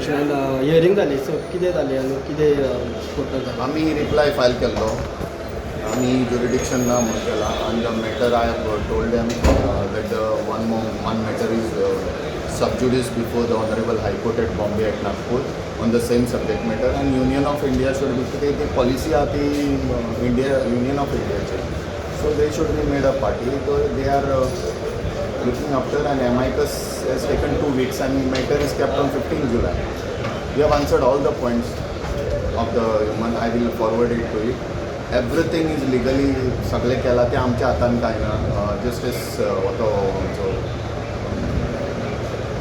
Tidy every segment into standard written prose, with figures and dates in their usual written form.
कमिशनान hearing जाली, so कितें जालें आनी कितें टोटल जालें? आमी रिप्लाय फायल केल्लो. आमी ज्युरिडिक्शन ना म्हणून केला आनी the matter, I have told them that the one matter is sub judice before the Honourable High Court at Bombay at Nagpur on the same subject matter, and Union of India should be, कितें ती policy आहा ती India, union of इंडियाची, so they should be made a party. They are looking after, and amicus has taken 2 weeks and matter is kept on 15 July. We have answered all the points of the human. I will forward it to you. Everything is legally सगळें केलां तें आमच्या हातान कांय ना. Justice तो आमचो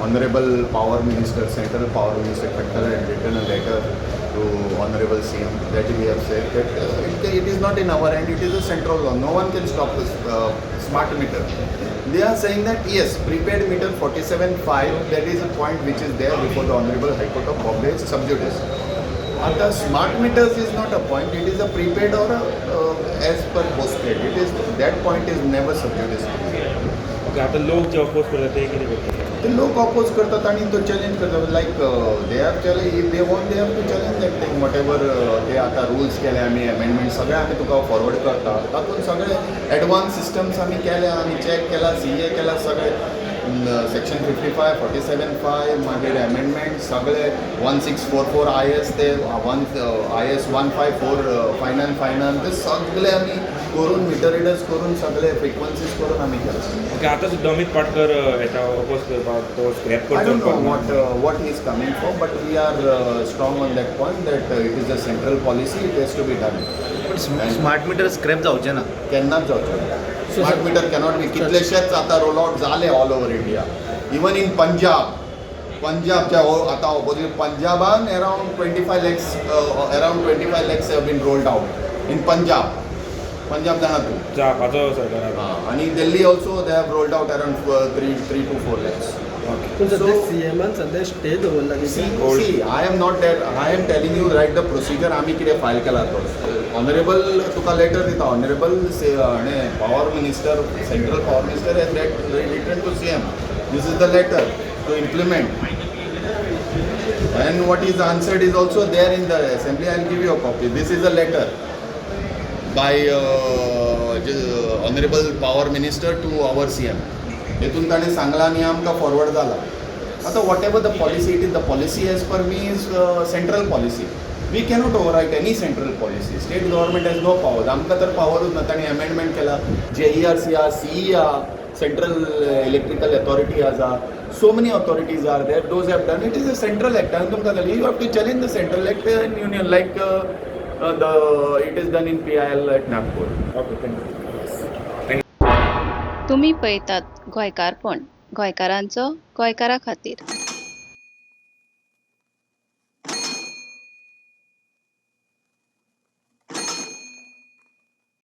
Honourable Power Minister, Central Power Minister Khattar had written a letter to Honourable CM that we have said that it is not in our hand, it is a central law. No one can stop this smart meter. They are saying that yes, prepaid meter 47.5, that is a point which is there before the Honorable High Court of Bombay, sub judice. आता smart meters is not a point, it is a prepaid or a, as per postpaid. It is, that point is never sub judice. Okay, आता लोक जे oppose करतात ते कितें करतात? ते लोक oppose करतात आणि तो चॅलेंज करतात, like they have challenge, if they want, they have to challenge that thing, whatever. ते आता रुल्स केले आमी, अमेंडमेंट सगळे आमी तुका फॉरवर्ड करता. तातूंत सगळे एडवान्स सिस्टम्स आमी केल्या, आमी चॅक केला, सीए केला, सगळे section 55, 47(5), मागीर अमेंडमेंट सगळे 1644 IS, ते one IS 1545959, ते सगळे आमी करून, मिटर रिडर्स करून, सगळे फ्रिक्वन्सीज करून आमी केला. ओके, आता सुद्दां अमित पाटकर हेका अपोज करपाक तो scrap I don't know करचो. what he is coming for, but we are strong on that point that it is a central policy, it has to be done. पण स्मार्ट मिटर स्क्रॅप जावचें ना. केन्नाच जावचें. Smart meter cannot be. कितलेशेच आतां roll out जाले all over India, even in Punjab. पंजाबच्या आतां opposite पंजाबान around 25 lakhs have been rolled out in Punjab. Punjab जाणा तूं? आपाचो सरकार. आनी Delhi also they have rolled out around 3 to 4 lakhs. पूण सध्या सीएमान सध्या स्टे दवरला. See, see, I am not that. I am telling you right the procedure. आमी कितें फायल केला तो ऑनरेबल तुका लेटर दिता. ऑनरेबल हाणें power minister, central power minister has written to CM. This is the letter to implement, and what is answered is also there in the assembly. I will give you a copy. This is a letter by Honourable Power Minister to our CM. हेतून ताणें सांगलां आनी आमकां forward जाला. आतां whatever the policy it is, the policy as per me is central policy. We cannot ओवरायट any central policy. State government has no power. आमकां तर पावरूच ना. तांणी अमेंडमेंट केला. जेईआरसी आहा, सीई आहा, सेंट्रल इलेक्ट्रिकल अथॉरिटी आसा, so many authorities are there, those have done. It is a central act. आनी तुमकां जालें, you have to challenge the central act in union, like the it is done in PIL at Nagpur. Okay, thank you. तुमी पळयतात गोंयकारपण, गोंयकारांचो गोंयकारा खातीर.